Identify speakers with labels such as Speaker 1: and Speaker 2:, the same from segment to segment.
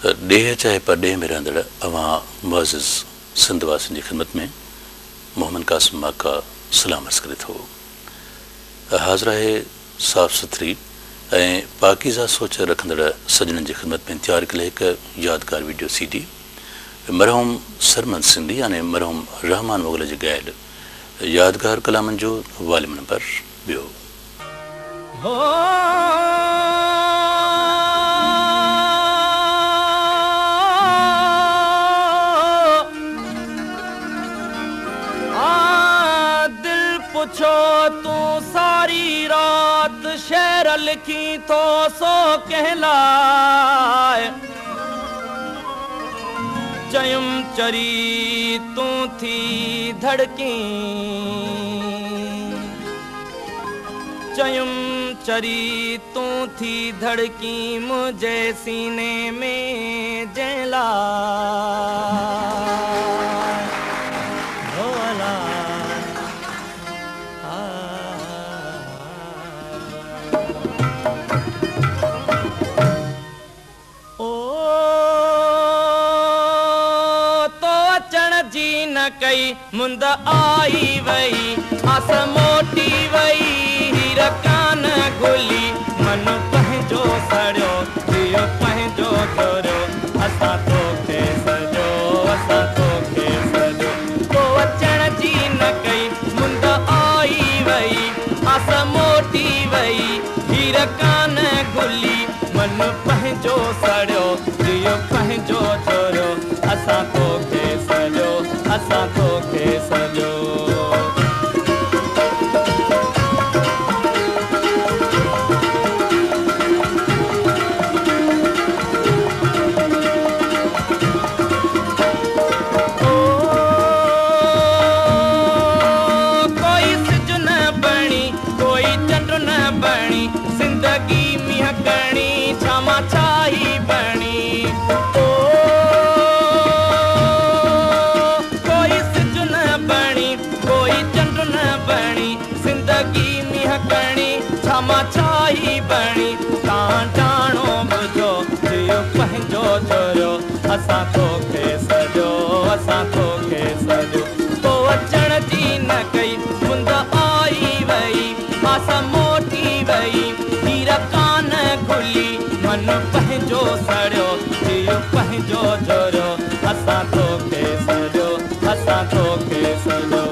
Speaker 1: ڏيهه چاهي پرڏيهه ۾ رهندڙ اوهان معزز سنڌ واسين جي خدمت ۾ محمد قاسم ماڪا سلام عرض ڪري ٿو. حاضر آهي صاف سٿري ۽ پاڪيزه سوچ رکندڙ سڄڻن جي خدمت ۾ تيار ڪيل هڪ يادگار وڊيو سي ڊي مرحوم سرمد سنڌي يعني مرحوم رحمان مغل جي ڳايل يادگار ڪلامن جو واليم نمبر ٻيو.
Speaker 2: دل پڇيو تون ساري رات شعر لکين ٿو سو ڪنهن لاءِ؟ چيم چري تون ٿي ڌڙڪين. چيم چري تون ٿي ڌڙڪين منهنجي سيني ۾ جنهن لاءِ هو الا او تو اچڻ جي نه ڪئي مند آئي وئي آس موٽي وئي هير ڪانه گهلي من پنهنجو سڙيو جيءُ پنهنجو چوريو اسان توکي سڏيو اسان توکي سڏيو تو اچڻ جي نه ڪئي مند آئي وئي آس موٽي وئي هير ڪانه گهلي من پنهنجو سڙيو جيءُ پنهنجو چوريو اسان توکي سڏيو اسان توکي سڏيو. او ڪوئي سج نه بڻي ڪوئي چنڊ نه بڻي زندگي مينهن ڪڻي ڇا مان ڇا ئي بڻي او ڪوئي سج نه بڻي ڪوئي چنڊ نه بڻي زندگي مينهن ڪڻي ڇا مان ڇا ئي بڻي تان ڄاڻو ٻجهو جيءُ پنهنجو چوريو اسان توکي سڏيو اسان توکي سڏيو تو اچڻ جي نه ڪئي مند آئي وئي آس موٽي وئي هير ڪانه گهلي من پنهنجو سڙيو جيءُ پنهنجو چوريو اسان توکي سڏيو اسان توکي سڏيو.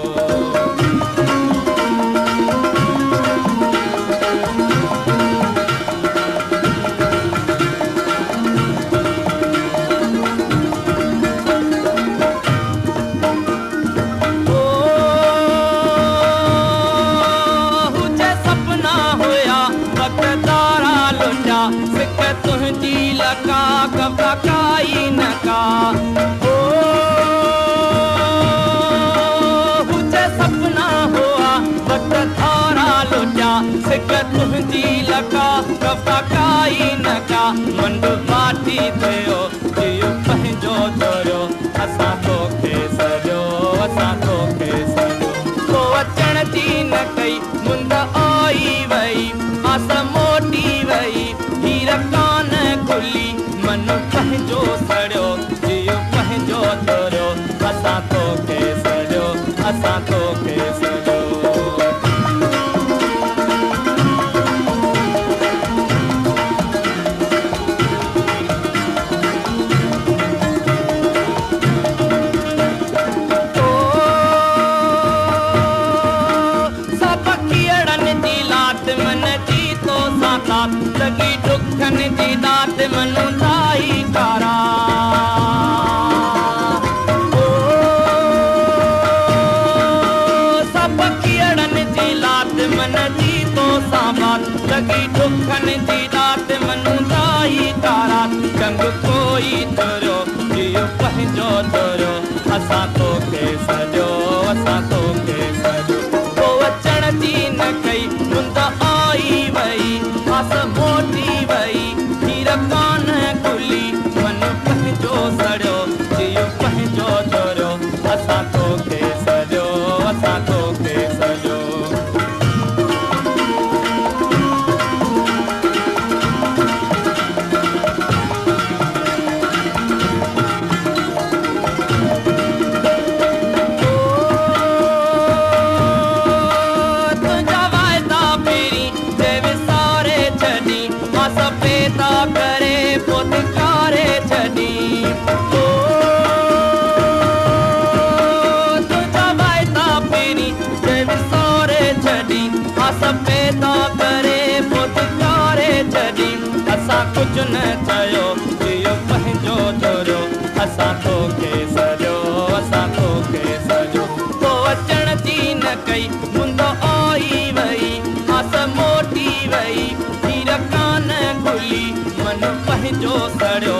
Speaker 2: او هجي سپنا هيا وقت تارا لٽيا سڪ تنهنجي لڪا ڪوتا ڪائي نه ڪا او هجي سپنا هئا وقت تارا لٽيا سڪ تنهنجي لڪا ڪوتا ڪائي نه ڪا منڊ ماٽي ٿيو جيءُ پنهنجو چوريو اسان توکي سڏيو اسان توکي سڏيو تو اچڻ جي نه ڪئي مند آئي وئي آس موٽي وئي هير ڪانه گهلي من پنهنجو سڙيو جيءُ پنهنجو چوريو اسان توکي سڏيو اسان توکي سڏيو. او سڀ کيئڙن جي لات من جي تو سان تات لڳي ڏکن جي ڏات من دائي ڪارا او سڀ کيئڙن جي لات من جي تو سان بات لڳي ڏکن جي ڏات من دائي ڪارا چنگ ڪوئي چوريو جيءُ پنهنجو چوريو اسان توکي سڏيو اسان توکي سڏيو تو اچڻ جي نه ڪئي مند آئي وئي آس موٽي وئي هير ڪانه گهلي من پنهنجو سڙيو جيءُ پنهنجو چوريو اسان توکي سڏيو اسان توکي سڏيو. ڪانه چيو، جيءُ پنهنجو جهوريو، اسان توکي سڏيو، اسان توکي سڏيو. تو اچڻ جي نه ڪئي، مند آئي وئي، آس موٽي وئي، هير ڪانه گهلي، من پنهنجو سڙيو،